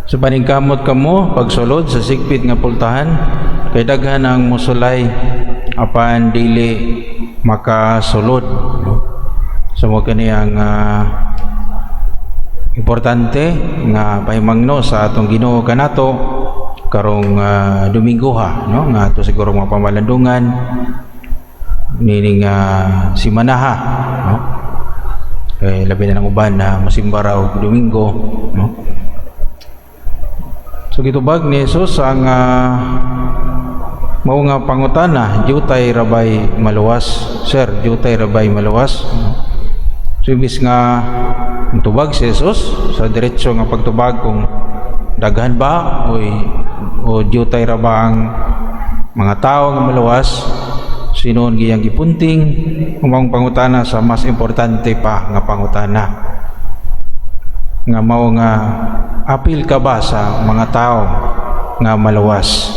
So paningkamot kamo pagsulod sa sigpit nga pultahan, kay daghan ang musulay apan dili makasulod, no? So mao kani ang importante nga pahimangno sa atong Ginoo kanato karong Domingo ha, no, nga ato siguro mga pamalandungan nining simanaha, no, kay labi na ng uban na mosimba ra og Domingo, no. So gitubag ni Jesus ang mao nga pangutana, "Diutay rabay maluwas? Sir, diutay rabay maluwas?" So imbis nga tubag si Jesus sa diretso nga pagtubag kung daghan ba o diutay ra ba ang mga tao nga maluwas, sinuon giyang gipunting ang maong pangutana sa mas importante pa nga pangutana nga mao nga apil ka ba sa mga tao nga maluwas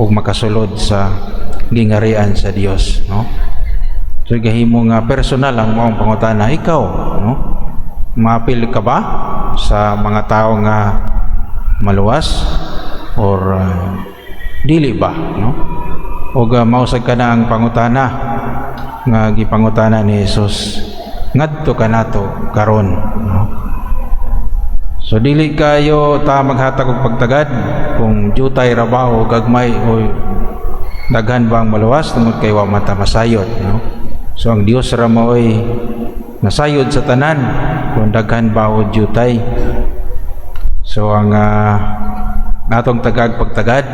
ug makasulod sa gingarian sa Dios, no? So gahimo nga personal ang maong pangutana. Ikaw, no, maapil ka ba sa mga tao nga maluwas or dili ba, no? Ug mao sad kana ang pangutana nga gipangutana ni Jesus ngadto kanato karon, no? So dili kayo ta maghatag og pagtagad kung diutay ra ba o gagmay o daghan ba ang maluwas, tungod kay wa man ta masayod, no? So ang Dios ra maoy nasayod sa tanan kung daghan ba o diutay. So ang natong tagag pagtagad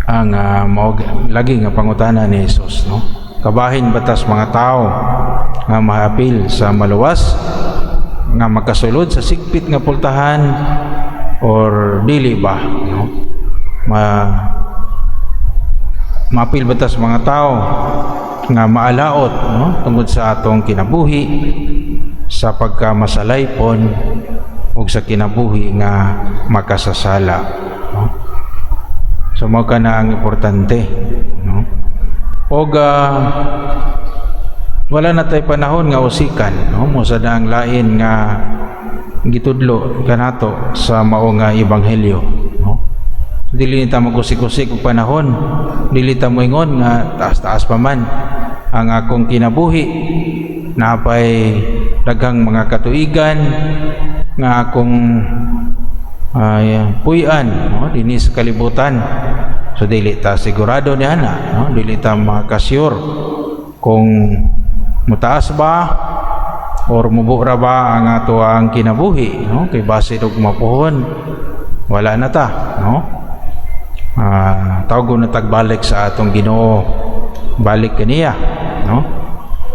ang mao lagi nga pangutana ni Jesus, no? Kabahin ba tas mga tao nga maapil sa maluwas nga makasulod sa sigpit nga pultahan or dili ba, no? Maapil ba tas mga tao nga maalaot, no, tungod sa atong kinabuhi sa pagkamasalaypon ug sa kinabuhi nga makasasala, no? So mao kana ang importante, no? Og wala na tay panahon nga usikan, no? Mao sad ang lain nga gitudlo kanato sa mao nga ebanghelyo, no? Dili ta magusik-usik og panahon, dili ta moingon nga taas-taas pa man ang akong kinabuhi, napay daghang mga katuigan nga akong puy-an, no, dinhi sa kalibutan. So dili ta sigurado niya na, no? Dili ta makasure kung mutaas ba or mubo ra ba ang ato ang kinabuhi, no, kay base og mapuhon wala na ta, no? Tawgon na tagbalik sa atong Ginoo, balik kaniya, no?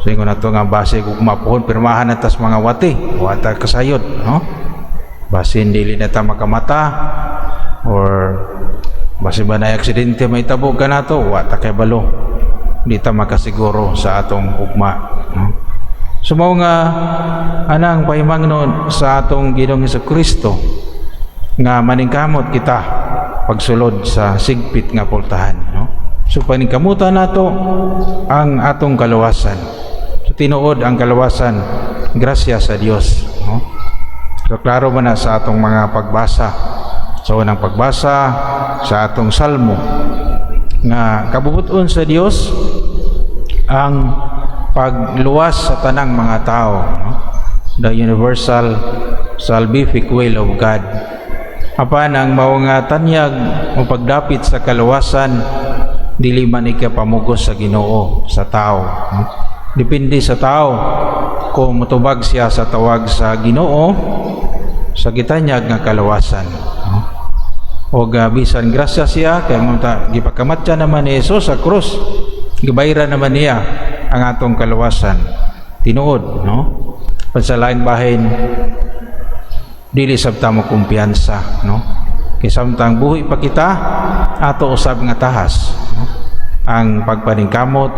So ingon nato nga base kung mapuhon pirmahan na tas mga wati, wa ta kasayod, no? Basin dili na ta makamata or base ba na aksidente may tabo kanato, wa ta kay balo, di ta makasiguro sa atong ugma, no? So mao nga anang pahimangno sa atong Ginoong Kristo nga maningkamot kita pagsulod sa sigpit nga pultahan, no? So paningkamutan nato ang atong kaluwasan. So tinuod ang kaluwasan grasya sa Dios, no? So klaro man na sa atong mga pagbasa, sa unang pagbasa sa atong salmo, nga kabubuton sa Dios ang pagluwas sa tanang mga tao, no? The universal salvific will of God. Apan ang mao nga tanyag o pagdapit sa kaluwasan dili man ikapamugos sa Ginoo sa tao, no? Depende sa tao kung motubag siya sa tawag sa Ginoo sa gitanyag nga kaluwasan, no? O bisan grasya siya kay mo ta gipakamatya naman ni Jesus sa krus, gibayran naman niya ang atong kaluwasan, tinuod, no? Pan sa laing bahin, dili sab ta mo kumpiyansa, no, kay samtang buhi pa kita ato usab nga tahas, no, ang pagpaningkamot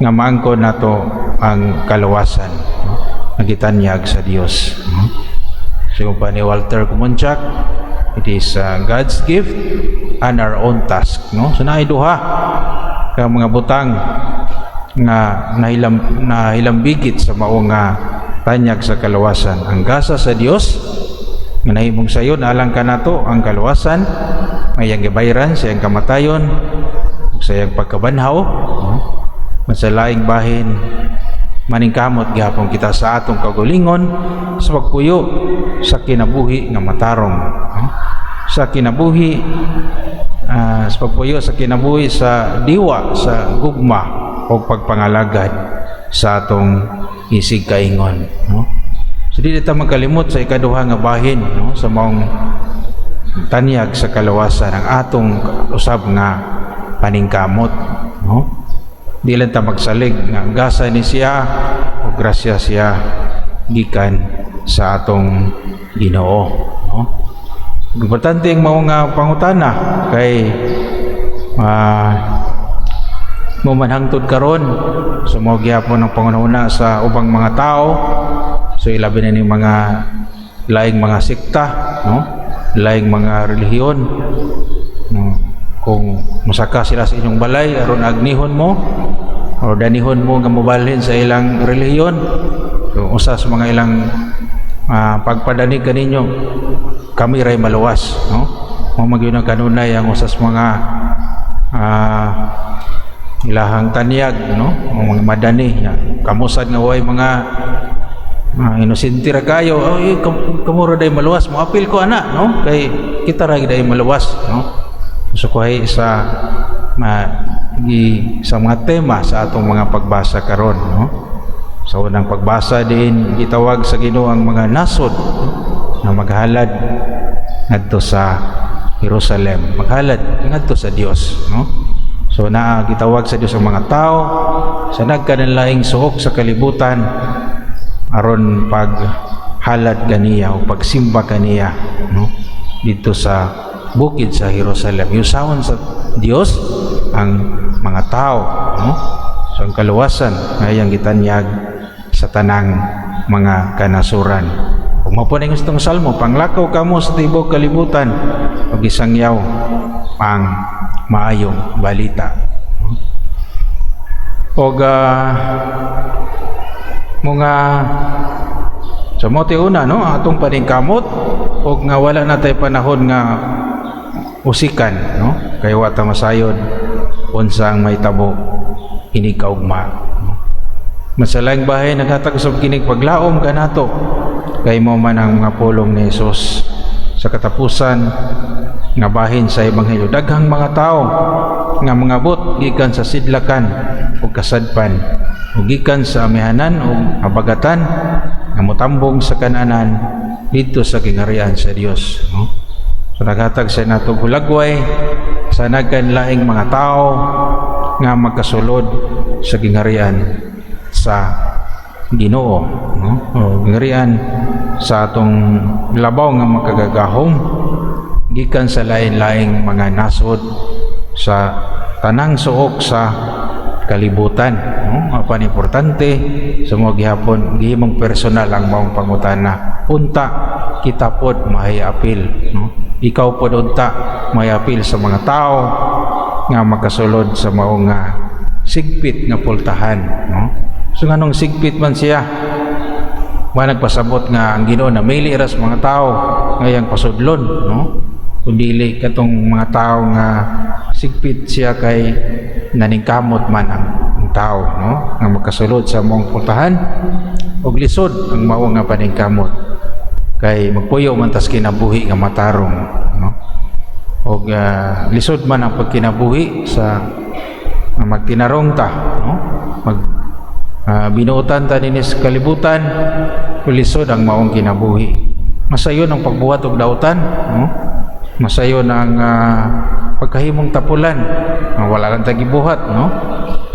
nga maangkon nato ang kaluwasan, no, nga gitanyag sa Dios, no? Sigon pa ni Walter Komonchak, it is God's gift and our own task, no? So naay duha ka mga butang nga nahilambigit sa mao nga tanyag sa kaluwasan: ang gasa sa Dios. Nga nahimong sayon alang kanato ang kaluwasan, nga iyang gibayran sa iyang kamatayon ug sa iyang pagkabanhaw, no? Sa laing bahin, maningkamot gihapon kita sa atong kaugalingon sa pagpuyo sa kinabuhi nga matarong, no? Sa kinabuhi, sa pagpuyo sa kinabuhi sa diwa sa gugma o pagpangalagad sa atong isig kaingon, no? So di ta magkalimot sa ikaduha nga bahin, no, sa maong tanyag sa kaluwasan, ang atong usab nga paningkamot, no? Di lang ta magsalig nga gasa ni siya o grasya siya gikan sa atong Ginoo, no? Importante ang mao nga pangutana kay mo man hangtod karon so mao gihapon ang pangunahuna sa ubang mga tao. So ilabi na ning mga laing mga sekta, no, laing mga relihiyon, no? Kung musaka sila sa inyong balay aron agnihon mo or danihon mo nga mobalhin sa ilang relihiyon, so usa sa mga ilang pagpadanig kaninyo, "Kami ray maluwas," no? Mao man gyud ang kanunay ang usa sa mga ilahang tanyag, no, ang mga madani nga kamusad nga way mga inosente ra kayo. "Oy, kamo ra day maluwas, mo apil ko ana, no, kay kita ra day maluwas," no? So kuhay sa ma, gi, sa mga tema sa atong mga pagbasa karon, no? Sa unang pagbasa din, gitawag sa Ginoo ang mga nasod na maghalad ngadto sa Jerusalem, maghalad ngadto sa Dios, no? So naa gitawag sa Dios ang mga tao sa nagkanalaing suok sa kalibutan aron paghalad kaniya o pagsimba kaniya, no, dito sa bukid sa Jerusalem. Yusahon sa Dios ang mga tao, no? So ang kaluwasan nga iyang gitanyag sa tanang mga kanasuran. Ug mao po ning gustong salmo, "Panglakaw kamo sa tibuok kalibutan ug isangyaw ang maayong balita." Og mga sa mote una, no, atong paningkamot og nga wala na tay panahon nga usikan, no, kay wa ta masayod unsa ang mahitabo inig kaugma, no? Masalang bahay, naghatag usab kinig paglaom kanato kay mao man ang mga pulong ni Jesus sa katapusan nga bahin sa ebanghelyo: daghang mga tao nga mangabot gikan sa sidlakan ug kasadpan ug gikan sa amihanan ug habagatan nga motambong sa Kananan didto sa gingharian sa Dios, no? So naghatag sa natong hulagway sa nagkanlaing mga tao nga magkasulod sa gingharian sa Ginoo, no, o gingharian sa atong labaw nga makagagahom, gikan sa lain-laing mga nasod sa tanang suok sa kalibutan, no? Apan importante sa mga gihapon gihimong personal ang maong pangutana. Unta kita pod may apil, no? Ikaw pod unta may apil sa mga tao nga makasulod sa maong nga sigpit nga pultahan, no? So nganong sigpit man siya? Wa nagpasabot nga ang Ginoo namili ra sa mga tao ngayang pasudlon, no? Kung dili katong mga tao nga sigpit siya kay naningkamot man ang tao, no, nga makasulod sa maong pultahan, ug lisod ang mao nga paningkamot kay magpuyo man tas kinabuhi nga matarong, no? Og lisod man ang pagkinabuhi sa magtinarong ta, no, mag binuotan ta dinhi sa kalibutan, lisod ang maong kinabuhi. Masayon ang pagbuhat og dautan, no? Masayon ang pagkahimong tapulan. Wala lang tay gibuhat, no?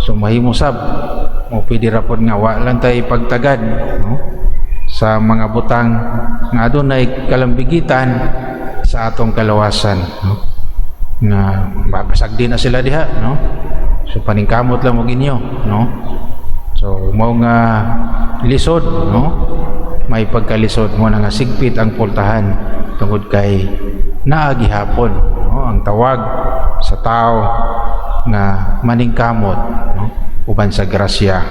So mahimo sab mo pwede ra pod nga wa lang tay pagtagad, no, sa mga butang nga adunay kalambigitan sa atong kalawasan, no, nga babasag din na sila diha, no? So paningkamot lang mo inyo, no? So mao nga lisod, no? May pagkalisod mo na nga sigpit ang pultahan tungod kay naa gihapon, no, ang tawag sa tao nga maningkamot, no, uban sa grasya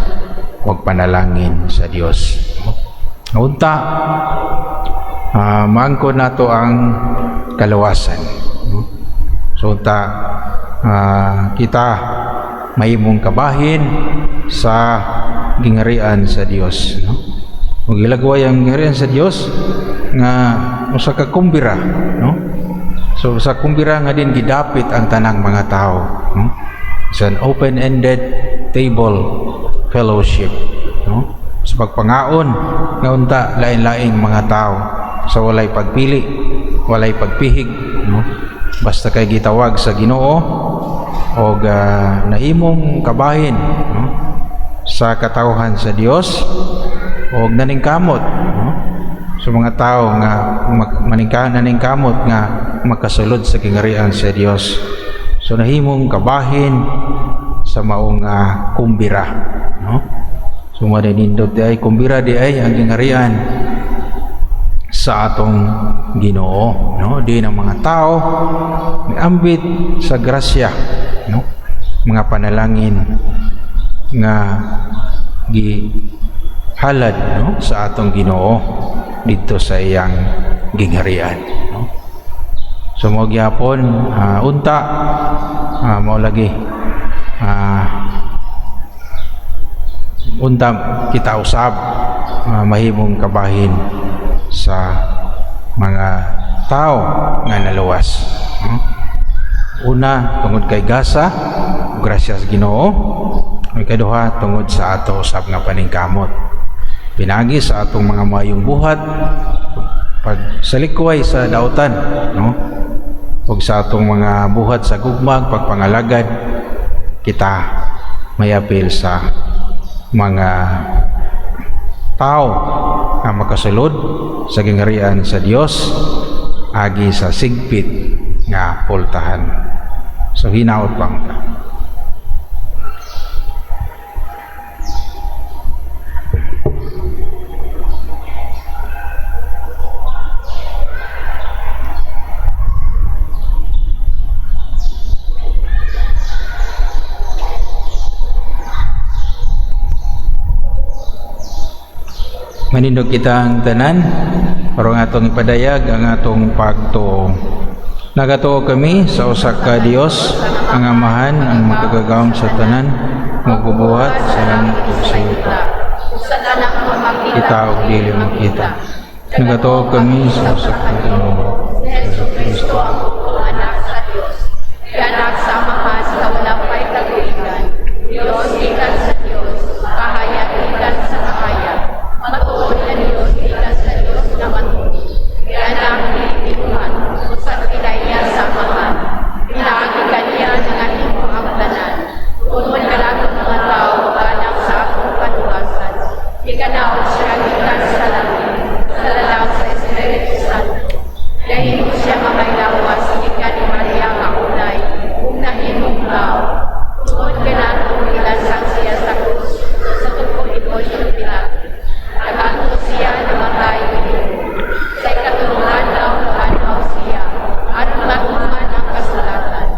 ug panalangin sa Dios, no? Unta Maangkon nato ang kaluwasan, no? So ta kita mahimong kabahin sa gingharian sa Dios, no? Ug gilagway ang gingharian sa Dios nga usa ka kumbira, no? So sa kumbira nga din gidapit ang tanang mga tao, no? It's an open-ended table fellowship, no? Sa pagpangaon nga unta lain-laing mga tao sa walay pagpili, walay pagpihig, no? Basta kay gitawag sa Ginoo og nahimong kabahin, no, sa katawhan sa Dios og naningkamot, no, sa mga tao nga naningkamot nga makasulod sa gingharian sa Dios. So nahimong kabahin sa maong kumbira, no? So mo nindot di ay kumbira di ay ang gingharian sa atong Ginoo, no? Di ng mga tao miambit sa grasya, no, mga panalangin nga gihalad, no, sa atong Ginoo didto sa iyang gingharian, no? So mo gyapon unta mao lagi unta kita usab mahimong kabahin sa mga tao nga naluwas, no? Una, tungod kay gasa, grasya sa Ginoo. Ang ikaduha, tungod sa ato usab nga paningkamot pinagi sa atong mga mayong buhat, pag salikway sa dautan, no, ug sa atong mga buhat sa gugmag pagpangalagad, kita mayapil sa mga tao nga makasulod sa gingharian sa Dios agi sa sigpit nga pultahan. So hinaot bang ta. Manindog kitang tanan aron atong ipadayag ang atong pagtuo. Nagatuo kami sa usa ka Dios, ang Amahan, ang makagagahom sa tanan, magbubuhat sa langit ug sa yuta, Sa tanang makita kita ug dili makita. Nagatuo kami sa usa ka Ginoo, Si Hesus Kristo, ang bugtong anak sa Dios. Anak sa Amahan sa wala pa'y katuigan. Diyos gikan sa Diyos, kahayag gikan sa kahayag. Matuod na Diyos gikan sa Diyos na matuod. Anak ni Tuhan, usa kinaiya sa Amahan. Pinaagi kaniya nangahimo ang tanan. Tungod kanato mga tao, alang sa atong kaluwasan. Gikanaog siya gikan sa langit, sa lalang sa Espiritu Santo. Nahimo siya nga may lawas gikan ni Maria nga unay, ug nahimong tao. Tungod kanato gilansang siya sa krus sa tukod ni Poncio Pilato. Nag-antos siya, namatay, gilubong. Sa ikatulong adlaw nabanhaw siya, aron matuman ang kasulatan.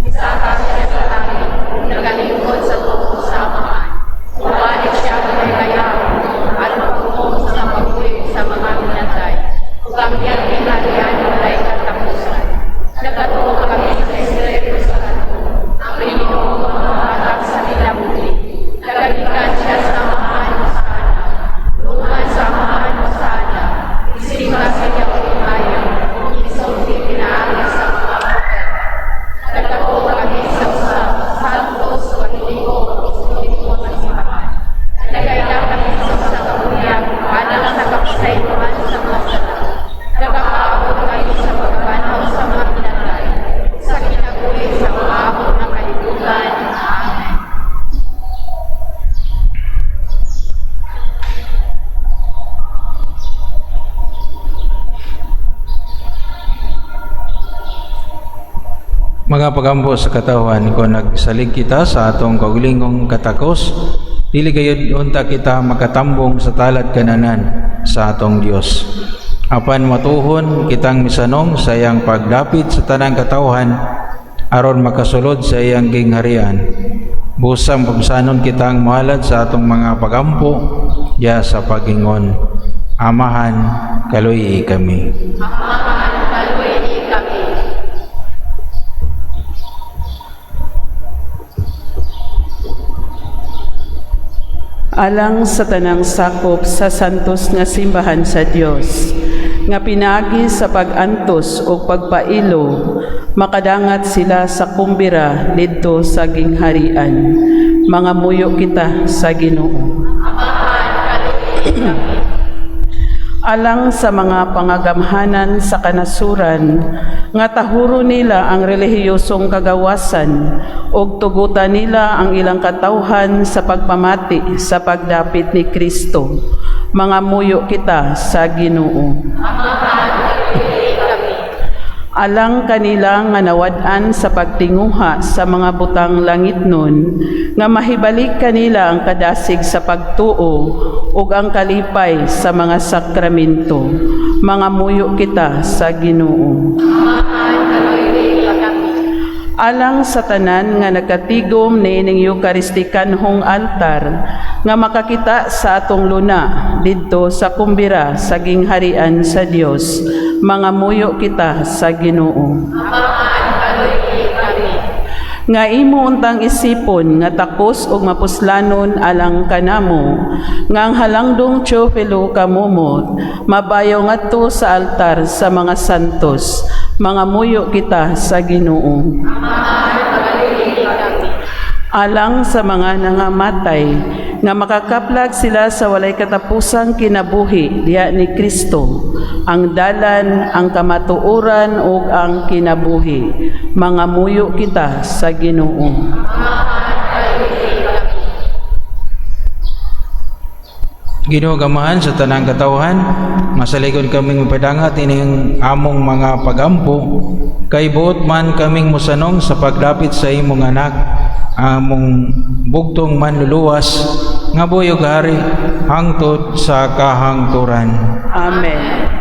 Misaka siya sa langit, ug nagalingkod sa tuo sa Amahan. Mubalik siya gihapon aron pag-hukom sa mabuhi ug sa mga pinatay. Ug ang iyang gingharian walay katapusan. Nagatuo kami sa Espiritu Santo, ang Ginoo maghatag sa kinabuhi. Nagagikan siya sa Amahan ug sa Anak. Lungan sa Amahan ug sa Anak. Isimba sa iyang ug gisulti pinaagi sa mga propeta. Nagatuo kami sa usa santos, Katoliko, Apostoliko nga simbahan. Nagaila kami sa usa ka bunyag alang sa kapasayloan sa mga sala. Nagakaabot kami sa pagkabanhaw sa mga pinatay, sa kinabuhi sa moabot nga kalibutan. Amen. Mga pagampo sa katawhan, kung nagsalig kita sa atong kaugalingong katakos, dili gayud unta kita makatambong sa talad kananan sa atong Dios. Apan matuhon kitang misanong sa iyang pagdapit sa tanang katawhan aron makasulod sa iyang gingharian. Busang pagsanon kitang mohalad sa atong mga pagampo ya sa pagingon. Amahan, kaluy-i kami. Amahan, kaluy-i kami. Alang sa tanang sakop sa santos nga simbahan sa Dios nga pinaagi sa pag-antos o pagpailo makadangat sila sa kumbira didto sa gingharian, mangamuyo kita sa Ginoo. Amahan, kaluy-i kami. Alang sa mga pangagamhanan sa kanasuran nga tahuro nila ang relihiyosong kagawasan ug tugutan nila ang ilang katawhan sa pagpamati sa pagdapit ni Kristo, mangamuyo kita sa Ginoo. Amahan, kaluy-i kami. Alang kanila nga nawad-an sa pagtinguha sa mga butang langitnon, nga mahibalik kanila ang kadasig sa pagtuo ug ang kalipay sa mga sakramento, mangamuyo kita sa Ginoo. Amahan, kaluy-i kami. Alang sa tanan nga nagkatigom niining Eukaristikanhong altar nga makakita sa atong luna didto sa kumbira sa gingharian sa Dios, mangamuyo kita sa Ginoo. Amahan, kaluy-i kami. Nga imo untang isipon nga takos ug mapuslanon alang kanamo nga ang halangdong Teofilo Camomot mabayaw ngadto sa altar sa mga santos, mangamuyo kita sa Ginoo. Amahan, kaluy-i kami. Alang sa mga nangamatay nga makakaplag sila sa walay katapusang kinabuhi diha ni Kristo, ang dalan, ang kamatuoran ug ang kinabuhi, mangamuyo kita sa Ginoo. Amahan, kaluy-i kami. Ginoo Amahan sa tanang katawhan, masaligon kaming mapadangat ining among mga pagampo, kay buot man kaming mosanong sa pagdapit sa imong anak, among bugtong manluluwas, nga buhi ug hari hangtod sa kahangturan. Amen.